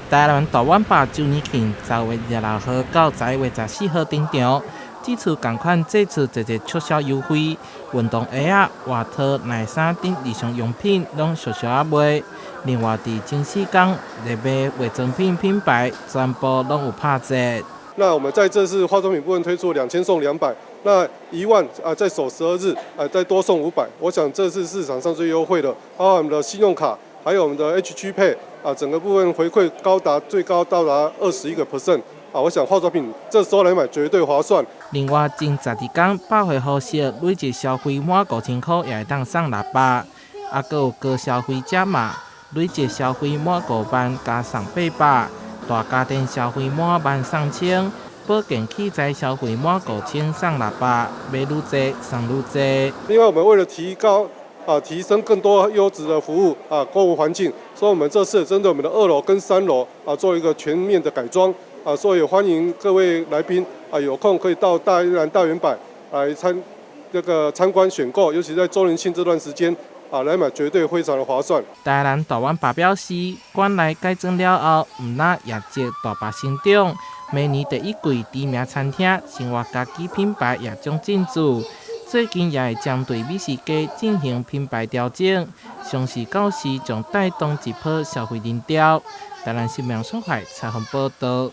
台南大碗百週年慶，10月26號到11月14號登場。這次仝款祭出濟濟促銷優惠，運動鞋仔、外套、內衫等日常用品攏俗俗仔賣。另外，佇前四工熱賣化妝品品牌全部攏有拍折。那我們在這次化妝品部分推出2000送200，那1萬啊，在首12日啊，再多送500。我想這是市場上最優惠的，包括我們的信用卡，還有我們的 HG Pay 啊，整個部分回饋高達最高到達21% 啊！我想化妝品這時候來買絕對划算。另外，前12工百貨好食，累計消費滿5000箍也會當送600，啊，閣有高消費者嘛，累計消費滿5萬加送800，大家電消費滿萬送千，保健器材消費滿5000送600，買愈濟送愈濟。另外，我們為了提高啊，提升更多優質的服務啊，購物環境，所以我們這次針對我們的二樓跟三樓啊，做一個全面的改裝啊，所以歡迎各位來賓啊，有空可以到大南大遠百來參這個參觀選購，尤其在週年慶這段時間啊，來買絕對非常的划算。台南大碗百表示，館內改裝了後，毋但業績大幅成長，明年第一季知名餐廳生活家居品牌也將進駐。最近也會針對美食街進行品牌調整，相信到時將帶動一波消費人潮。台南新聞所採訪報道。